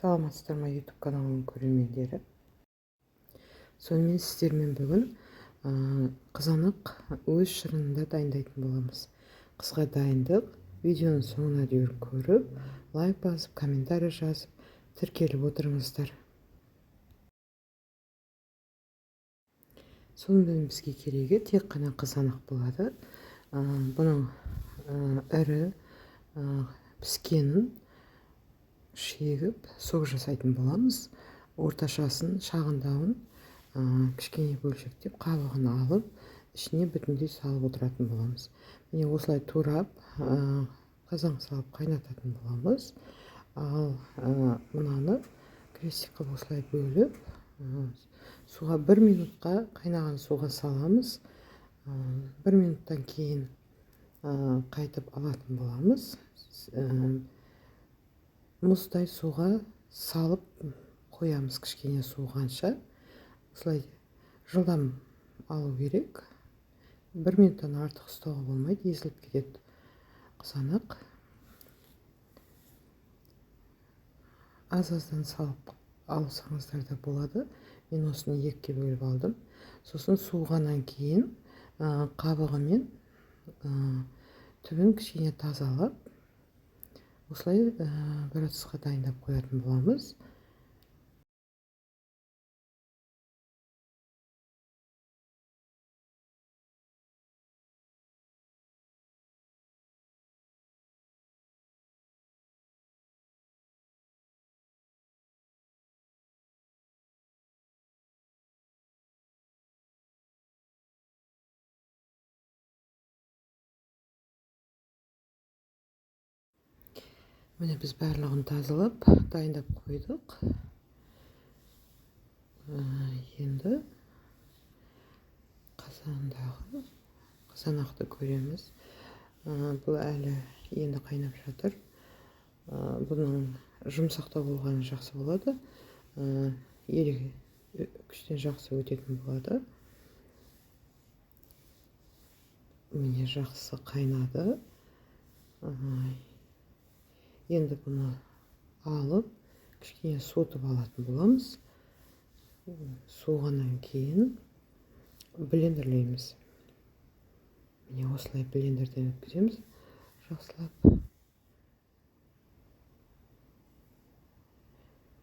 Саламатсыздар ма, YouTube каналының көрермендері. Сонымен сіздермен бүгін қызанақ өз шырынында дайындайтын боламыз. Қысқа дайындық, видеоның соңына дейін көріп, лайк басып, комментарий жазып, тіркеліп отырыңыздар. Сонымен бізге керегі тек қана қызанақ болады. Бұның ірі піскенін шегіп сок жасайтын боламыз. Орташасын, шағындауын кішкене бөлшектеп, қабығын алып, ішіне бүтіндей салып отыратын боламыз. Міне осылай турап, қазан салып қайнататын боламыз. Ал мынаны крестик қылып осылай бөліп, суға 1 минутқа қайнаған суға саламыз. 1 минуттан кейін қайтып алатын боламыз. Мұздай суға салып қоямыз кішкене суығанша. Осылай жылдам алу керек. 1 минуттан артық ұстауға болмайды, езіліп кетеді қызанақ. Аз-аздан салып алсаңыздар да болады. Мен осыны 2-ге бөліп алдым. Сосын суығаннан кейін қабығымен түбін кішкене тазалап, осылай бір ыдысқа дайындап қоятын боламыз. Міне біз барлығын тазалап, дайындап қойдық. Енді қазандағы қызанақты көреміз. Бұл әлі енді қайнап жатыр. Бұның жұмсақтау болғаны жақсы болады. Елі күштен жақсы өтетін болады. Міне жақсы қайнады. Енді бұны алып, кішкене суытып алатын боламыз. Суығаннан кейін блендерлейміз. Міне осылай блендерден өткіземіз жақсылап.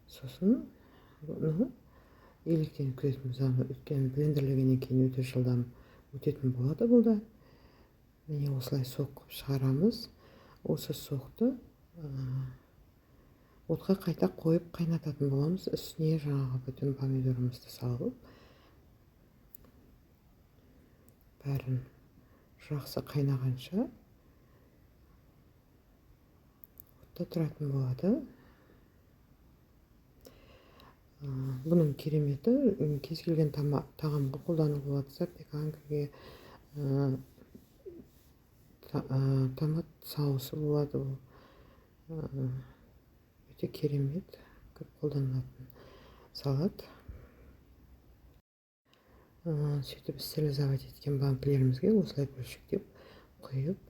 Сосын бұны електен өткізетін боламыз. Өйткені блендерлегеннен кейін өте жылдам өтетін болады бұл да. Міне осылай сок қылып шығарамыз. Осы сокты отқа қайта қойып қайнататын боламыз. Үстіне жаңағы бүтін помидорымызды салып, бәрін жақсы қайнағанша отта тұратын болады. Бұның кереметі, кез келген тағамға қолдануға болады. Запеканкаге, томат соусы болады бұл. Өте керемет, көп қолданылатын салат. Сөйтіп стерилизовать еткен банкілерімізге осылай бөлшектеп құйып,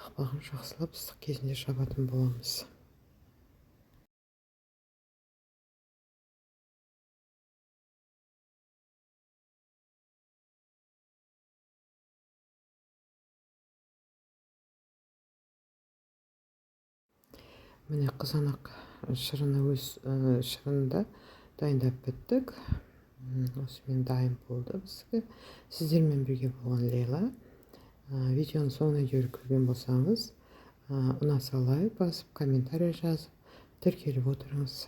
қақпағын жақсылап ыстық кезінде жабатын боламыз. Міне қызанақ шырыны өз шырынында дайындап біттік. Осымен дайын болды бізге. Сіздермен бірге болған Лейла. Видеоның соңына дейін көрген болсаңыз, ұнаса лайк басып, комментарий жазып, тіркеліп отырыңыз.